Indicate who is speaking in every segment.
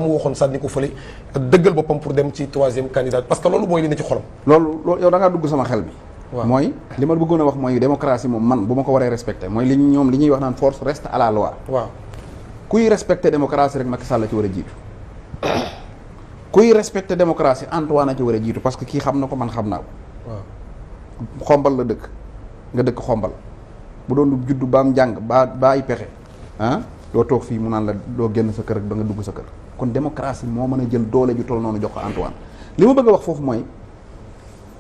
Speaker 1: mu waxoon sànni ko fële dëggal boppam pour dem ci troisième candidat parce que loolu mooy li ne ci xolam.
Speaker 2: loolu yow da ngaa dugg sama xel bi.
Speaker 1: waaw
Speaker 2: mooy li ma bëggoon a wax mooy démocratie moom man bu ma ko waree respecté mooy li ñoom li ñuy wax naan force reste à la loi.
Speaker 1: waaw
Speaker 2: kuy respecté démocratie rek Macky Sall la ci war a jiitu. kuy respecté démocratie Antoine a ci war a jiitu parce que kii xam na ko man xam naa ko.
Speaker 1: waaw
Speaker 2: xombal la dëkk nga dëkk xombal bu doon juddu baam njàng ba ay pexe ah doo toog fii mu naan la doo génn sa kër ak ba nga dugg sa kër kon démocratie moo mën a jël doole ju toll noonu jox ko Antoine li ma bëgg a wax foofu mooy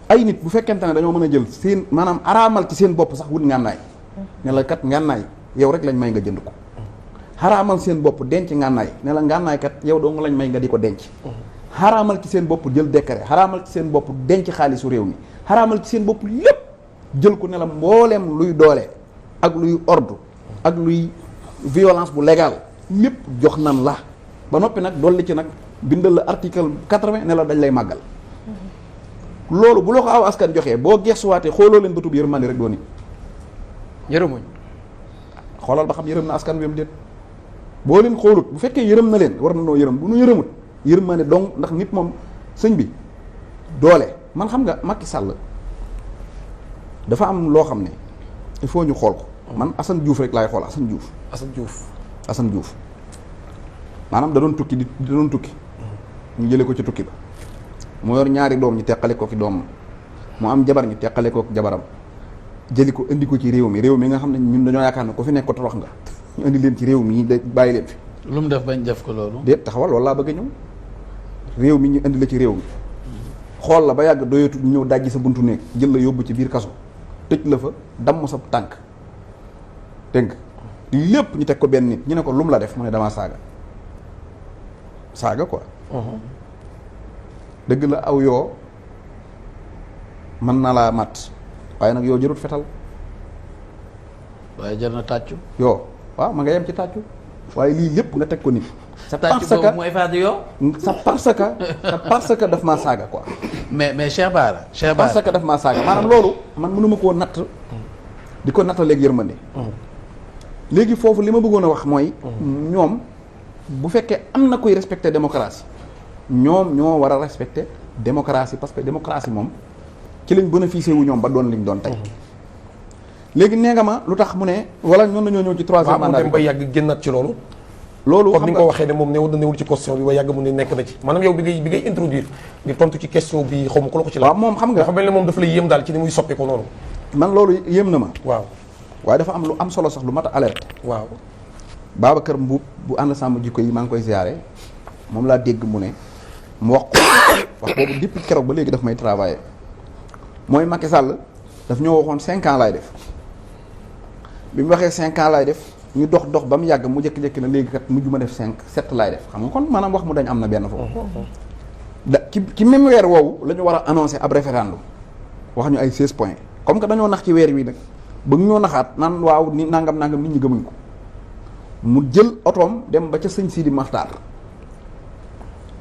Speaker 2: ay nit bu fekkente ne dañoo mën a jël seen maanaam araamal ci seen bopp sax wut ngànnaay ne la kat ngànnaay yow rek lañ may nga jënd ko xaraamal seen bopp denc ngànnaay ne la ngànnaay kat yow doo nga lañ may nga di ko denc xaraamal ci seen bopp jël décret xaraamal ci seen bopp denc xaalisu réew mi xaraamal ci seen bopp lépp jël ko ne la mbooleem luy doole ak luy ordre ak luy violence bu légal lépp jox nan la ba noppi nag dolli ci nag bindal la article 80 ne la dañ lay màggal loolu bu la ko aw askan joxee boo geesuwaatee xooloo leen bëtub yërmande rek doo nit
Speaker 1: yërëmuñ
Speaker 2: xoolal ba xam yërëm na askan wi am déet boo leen xoolut bu fekkee yërëm na leen war na noo yërëm bu nu yërëmut yërmande donc ndax nit moom sëñ bi doole man xam nga Macky Sall dafa am loo xam ne il faut ñu xool ko man Assane Diouf rek laay xool Assane Diouf maanaam da doon tukki ñu jële ko ci tukki ba mu yor ñaari doom ñu teqale ko ki doomam mu am jabar ñu teqale ko jabaram jëli ko indi ko ci réew mi nga xam ne ñun dañoo yaakaar ne ko fi nekk ko torox nga ñu indi leen ci réew mi de bàyyi leen fi
Speaker 3: lu mu def bañ def ko loolu
Speaker 2: déet taxawal loolu laa bëgg a ñëw réew mi ñu indi la ci réew mi xool la ba yàgg doyatu ñu ñëw dajji sa buntu néeg jël la yóbbu ci biir kaso tëj la fa damm sa tànk dégg lépp ñu teg ko benn nit ñu ne ko lu mu la def mu ne damaa saaga quoi dëgg la aw yoo mën na laa mat waaye nag yoo jërut fetal
Speaker 3: waaye jar na tàccu
Speaker 2: yoo waaw ma nga yem ci tàccu waaye lii lépp nga teg ko nit
Speaker 3: sa tàccu boobu mooy faatu yoo
Speaker 2: parce que daf maa saaga quoi
Speaker 3: mais Cheikh Bara
Speaker 2: parce que daf maa saaga maanaam loolu man mënuma koo natt di ko nattaleeg yërmande léegi foofu li ma bëggoon a wax mooy ñoom bu fekkee am na koy respecter démocratie ñoom ñoo war a respecter démocratie parce que démocratie moom ci lañ bénéficié wu ñoom ba doon liñ doon tey léegi nee nga ma lu tax mu ne wala ñoon nañoo ñëw ci troisième mandat
Speaker 1: ba yàgg génnaat ci loolu
Speaker 2: comme
Speaker 1: ni nga ko waxee ne moom newul ci question bi ba yàgg mu ne nekk na ci maanaam yow bi ngay introduire di tontu ci question bi xaw ma ko la ko ci la
Speaker 2: waaw moom xam nga
Speaker 1: dafa mel ne moom dafa lay yéem daal ci ni muy soppee ko noonu
Speaker 2: man loolu yéem na ma
Speaker 1: waaw
Speaker 2: waaye dafa am lu am solo sax lu mat a alerte
Speaker 1: waaw
Speaker 2: Babacar Mbuub bu ànd sàmm jikko yi maa ngi koy ziare moom laa dégg mu ne mu wax ko wax boobu depuis keroog ba léegi daf may travailler mooy Macky Sall daf ñoo waxoon 5 ans laay def bi mu waxee 5 ans laay def ñu dox ba mu yàgg mu jékki-jékki na léegi kat mujj ma def 7 laay def xam nga kon maanaam wax mu dañ am na benn foofu ci même weer woowu la ñu war a annoncer ab référendum wax ñu ay 16 points comme que dañoo nax ci weer wi nag ba ñoo naxaat naan waaw ni nangam nit ñi gëmuñ ko mu jël otoom dem ba ca sëñ Sidi Maxtaar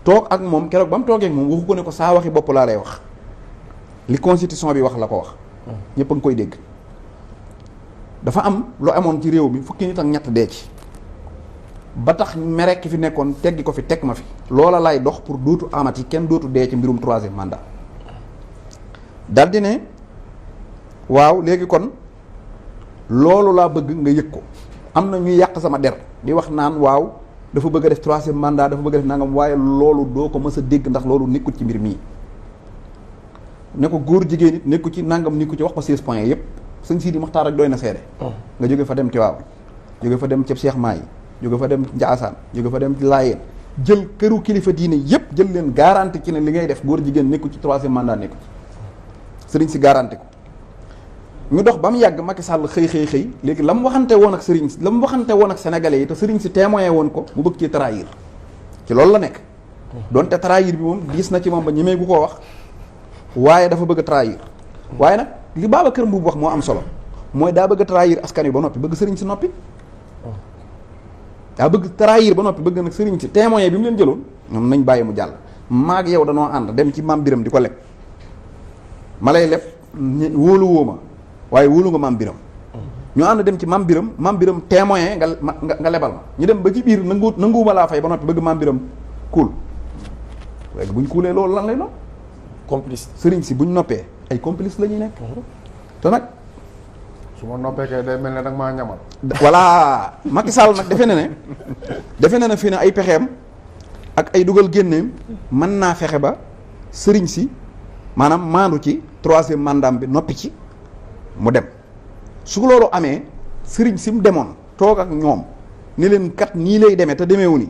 Speaker 2: toog ak moom keroog ba mu toogee ak moom waxu ko ne ko saa waxi bopp laa lay wax li constitution bi wax la ko wax ñëpp a ngi koy dégg dafa am lu amoon ci réew mi fukki nit ak ñett dee ci ba tax mere ki fi nekkoon teggi ko fi teg ma fi loola lay dox pour dootu amati kenn dootu dee ci mbirum troisième mandat daldi ne waaw léegi kon loolu laa bëgg nga yëg ko am na ñuy yàq sama der di wax naan waaw dafa bëgg a def troisième mandat dafa bëgg a def nangam waaye loolu doo ko mës a dégg ndax loolu nekkul ci mbir mii ne ko góor jigéen it nekku ci nangam nekku ci wax ko 16 points yëpp sëñ Sidi Maxtaar rek doy na seede nga jóge fa dem Tiwaawan jóge fa dem ca Cheikh Maay jóge fa dem Njaasaan jóge fa dem Laayeen jël këru kilifa diine yëpp jël leen garanti ci ne li ngay def góor jigéen nekku ci troisième mandat nekku ci sëriñ si garanti ko ñu dox ba mu yàgg Macky Sall xëy léegi la mu waxante woon ak sëriñ si la mu waxante woon ak sénégalais yi te sëriñ si témoin woon ko mu bëgg ci trahir ci loolu la nekk donte trahir bi moom gis na ci moom ba ñemee gu koo wax waaye dafa bëgg a trahir waaye nag li Babacar Mbuub wax moo am solo mooy daa bëgg a trahir askan wi ba noppi bëgg sëriñ si noppi daa bëgg trahir ba noppi bëgg nag sëriñ si témoin bi mu leen jëloon ñoom nañ bàyyi mu jàll maag yow danoo ànd dem ci maam biram di ko leb ma lay leb wóolu woo ma waaye wóolu nga maam biram ñu ànd dem ci maam biram témoin nga lebal ma ñu dem ba ci biir nanguwuma laa fay ba noppi bëgg maam biram kuul léegi buñ kuulee loolu lan lay doon
Speaker 1: complice.
Speaker 2: sëriñ si buñ noppee ay complice la ñuy nekk te nag
Speaker 4: su ma noppee kay day mel ne danga maa ñamal.
Speaker 2: voilà Macky Sall nag defe na ne fii ne ay pexeem ak ay dugal génneem mën naa fexe ba sëriñ si maanaam maandu ci 3e mandat bi noppi ci mu dem su loolu amee sëriñ si mu demoon toog ak ñoom ne leen kat nii lay demee te demeewu ni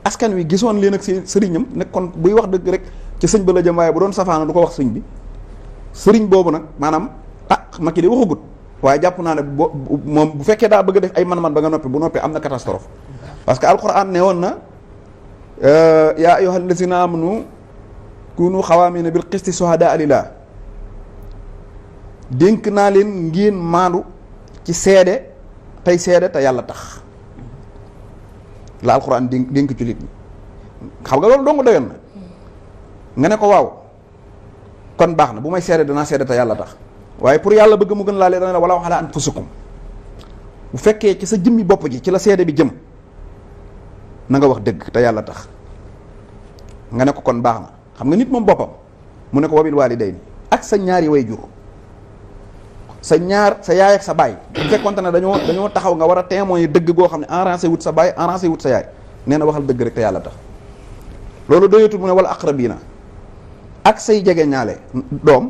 Speaker 2: askan wi gisoon leen ak seen sëriñam nekkoon buy wax dëgg rek ci sëñ ba la jëm waaye bu doon safaana du ko wax sëñ bi sëriñ boobu nag maanaam Macky de waxagut waaye jàpp naa ne moom bu fekkee daa bëgg a def ay man-man ba nga noppi bu noppee am na catastrophe parce que alquran ne woon na yaa ayyuhal lazina amanu kunu xawaamina bil qisti suhadaa lillah dénk naa leen ngeen maandu ci seede tey seede te yàlla tax la alquran dénk ci nit ñi xam nga loolu dong doyoon na nga ne ko waaw kon baax na bu may seede danaa seede te yàlla tax waaye pour yàlla bëgg mu gën laa lee dana la wala ala anfusukum bu fekkee ci sa jëmmi bopp ji ci la seede bi jëm na nga wax dëgg te yàlla tax nga ne ko kon baax na xam nga nit moom boppam mu ne ko wabil waalidayni ak sa ñaari way jur sa yaay ak sa baay bu fekkonte ne dañoo taxaw nga war a témoin yi dëgg goo xam ne arrangé wut sa baay arrangé wut sa yaay nee na waxal dëgg rek te yàlla tax loolu doyatul mu ne wala aqrabina ak say jege ñaale doom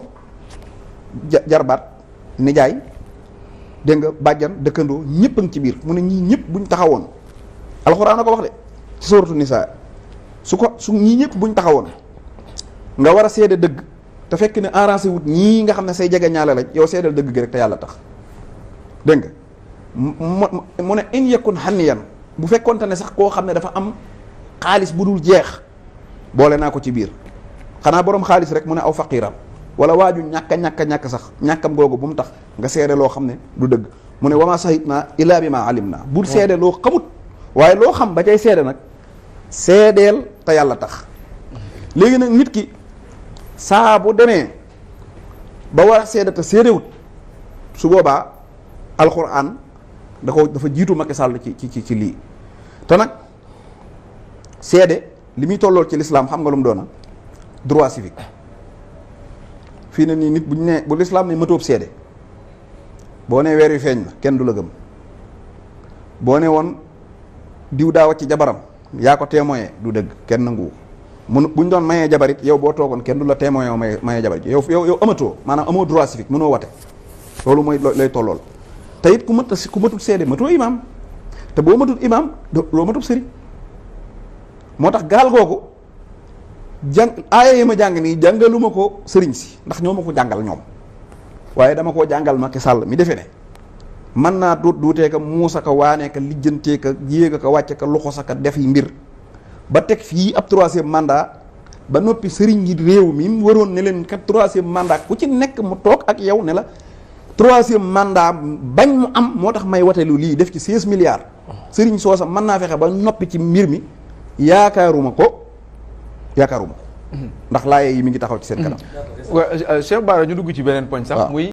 Speaker 2: jarbaat nijaay dégg nga bàjjan dëkkandoo ñëpp a ngi ci biir mu ne ñii ñëpp buñ taxawoon alxuraan a ko wax de ci suuratu nisaa su ñii ñëpp buñ taxawoon nga war a seede dëgg te fekk ne arrangé wut ñii nga xam ne say jege ñaale lañ yow seedal dëgg gi rek te yàlla tax dégg nga mu ne in yakun xaniyan bu fekkonte ne sax koo xam ne dafa am xaalis bu dul jeex boole naa ko ci biir xanaa boroom xaalis rek mu ne aw faqiiram wala waaju ñàkk sax ñàkkam googu bu mu tax nga seede loo xam ne du dëgg mu ne wama sahid naa illaa bi ma alim naa bul seede loo xamut waaye loo xam ba cay seede nag seedeel te yàlla tax léegi nag nit ki saa bu demee ba war a seede te seedewut su boobaa alxuraan dafa jiitu Macky Sall ci lii te nag seede li muy tollool ci lislaam xam nga lu mu doona droit civique fii ne nii nit bu lislaam ne mëtoob seede boo nee weer wi feeñ na kenn du la gëm boo ne woon diw daa wàcc jabaram yaa ko témoin du dëgg kenn nanguwu buñ doon mayee jabarit yow boo toogoon kenn du la témoin mayee jabarit yow amatoo maanaam amoo droit civique mënoo wate loolu mooy lay tollool te it ku matut seede matoo imaam te boo matut imaam loo matut sëriñ moo tax gaal googu aaya yi ma jàng nii jàngaluma ko sëriñ si ndax ñoo ma ko jàngal ñoom waaye dama koo jàngal Macky Sall mi defe ne mën naa duutee ka muusa ka waanee ka lijjantee ka yéega ka wàcce ka loxosa ka def yi mbir ba teg fii ab 3e mandat ba noppi sëriñ yi réew mi mu waroon ne leen kat 3e mandat ku ci nekk mu toog ak yow ne la 3e mandat bañ mu am moo tax may watelu lii def ci 16 milliards sëriñ soosa mën naa fexe ba noppi ci mbir mi yaakaaruma ko ndax laaye yi mi ngi taxaw ci seen kanam.
Speaker 4: Cheikh Bara ñu dugg ci beneen poñ sax muy